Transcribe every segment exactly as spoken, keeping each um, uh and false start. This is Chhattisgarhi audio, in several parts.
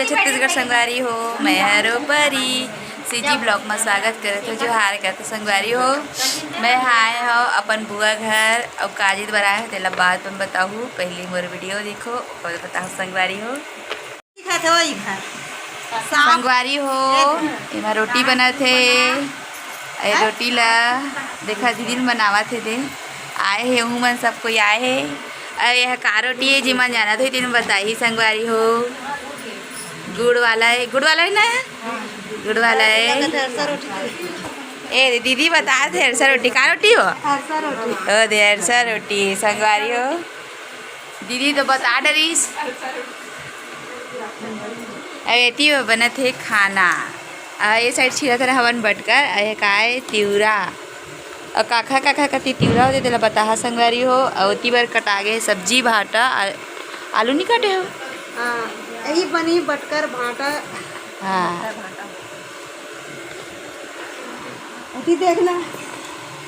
छत्तीसगढ़ संगवारी हो, मैं हरो परी। सीजी ब्लॉग में स्वागत करत हो, जोहार करत हो संगवारी हो। मैं आए हो अपन बुआ घर, अउ काजिद बर आए हो, तेला बाद में बताहू। पहले मोर वीडियो देखो, ओकर बताहू संगवारी हो। दिखत हो इधर। संगवारी हो, एमा रोटी बनत हे। ए रोटी ला देखा दीदी मन बनावत हे दे। आए हे, उहू मन सब कोई आए हे। अरे यह का रोटी हे, जेमन जानत होही तेन बताही संगवारी हो। गुड़ वाला हे, गुड़ वाला हे ना? गुड़ वाला हे। ए दे, दीदी बता दे, अरसा रोटी का रोटी हो? अरसा रोटी। ओ दे, अरसा रोटी संगवारी हो। दीदी तो बता डरिस। अब एती में बनत हे खाना। अ, ए साइड छिलत रहे हवन बटकर, अ, ए काय तिवरा। अ, काखा, काखा कति तिवरा होथे, तेला बताहा संगवारी हो। अ, ओती बर कटा गे सब्जी, भाटा, आ-, आलू नी काटे हो? हाँ, यही बनी बटकर भाटा। हाँ। अभी देखना।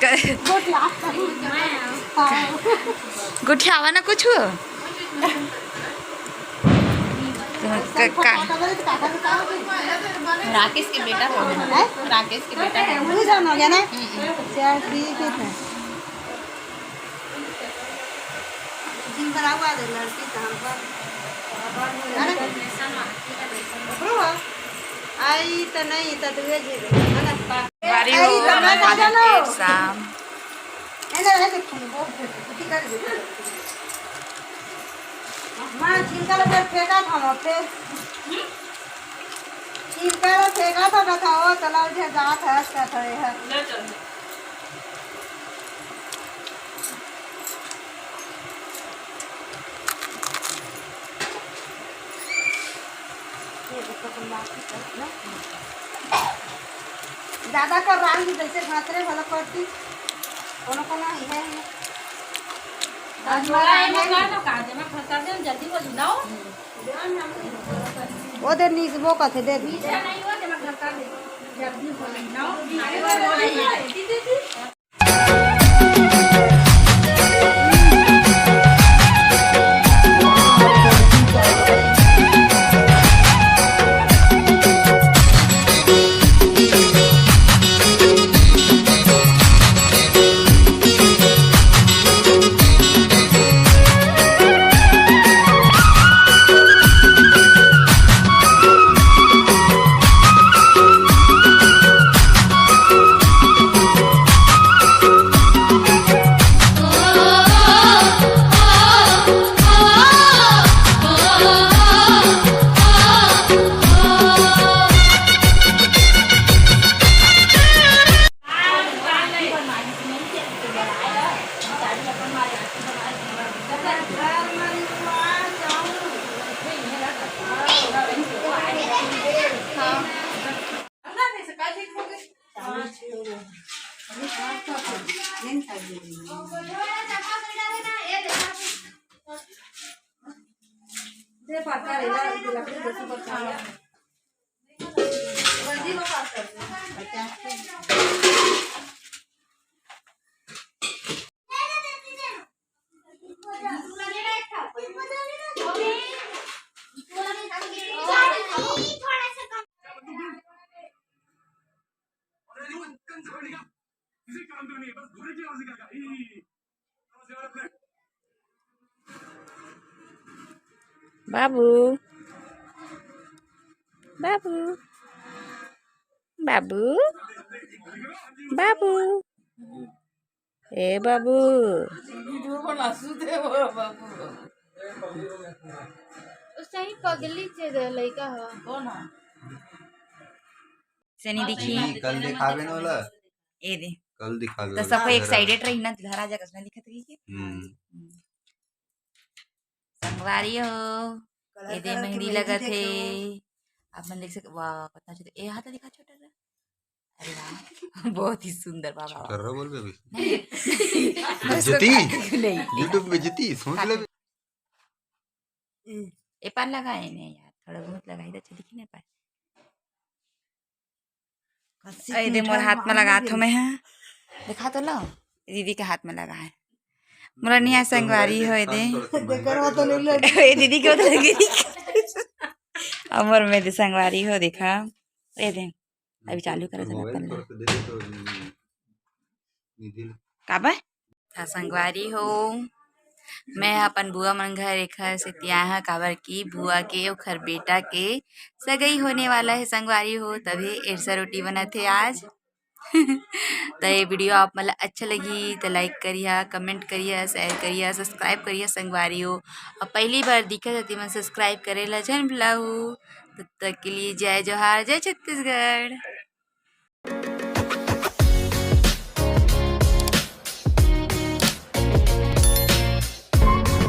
क-, गोठियावा। हाँ। गोठियावा ना कुछ हो? क-, का? राकेश के बेटा हो। हैं? राकेश के बेटा हो। वही जान हो गया ना? हम्म, हम्म। चल, ठीक है। जिन पर आवा दे लड़की तो हम पर। अरे, ओकरो हो? आई तो नहीं, तो दुए जी दे, है ना? बारी आई हो, तो हमारे मैं खाना जानो। पेट शाम। है ना, है ना, खून बहुत भेट, कुछ कर दे। माँ, छिलका ला फेर फेंका था वहाँ पे। छिलका ला फेंका था, बताओ, तलाव जे जात है, क्या था ये है? ले चल। ये देखो, तुम बात ही करो ना। ज्यादा कर रहा हूँ, जैसे घातरे वाला करती। कोनो कोनो ही है ये। आज जोड़ा है, वो कर दो, काजे में फंसा दे, जल्दी बोल, लाओ। वो दे, नीसबो कथे, दे दी। नीचे नहीं हो, जब घर का दे। जल्दी बोल, लाओ। बाबू, बाबू, बाबू, बाबू, ए बाबू। सही पगली से लइका ह। कौन ह? से नहीं दिखी। नहीं, कल दिखावे न वाला। ए दे। कल दिखावे तो वाला। सबको excited रही ना, घर आ जाकर उसने दिखत रही के। हम्म। हम्म। संगवारी हो, ए दे मेहंदी लगत हे। आप मन देख सक-, वाह, कितना अच्छा। ए हाथ दिखा छोटा सा। अरे वाह, बहुत ही सुंदर, वाह, वाह, वाह। छोटा बोल बे अभी। नहीं। बेइज्जती? नहीं। YouTube बेइज्जती, सोच ले। ए पार लगाए नहीं यार, थोड़ा बहुत लगाई तो अच्छा दिखी नहीं पाए। ए दे मोर हाथ में लगा थो मैं, हाँ। दिखा तो लो, दीदी के हाथ में लगा है। मोला नहीं आए संगवारी हो, ए दे। ए दीदी के तो लगी। अमर में दे संगवारी हो, देखा, ए दे, अभी चालू करे थे अपन ला। काबर? हाँ संगवारी हो, मैं ह अपन बुआ मन घर एखर सेती आए हँव, काबर कि बुआ के ओखर बेटा के सगई होने वाला हे संगवारी हो, तभे एरसा रोटी बनत हे आज। त ये वीडियो आप मन ला अच्छा लगही त like करिहा, comment करिहा, share करिहा, subscribe करिहा संगवारी हो। अउ पहली बार दिखत हव तेमन subscribe करे ला झन भुलाहू। तब तक के लिए जय जोहार, जय छत्तीसगढ़।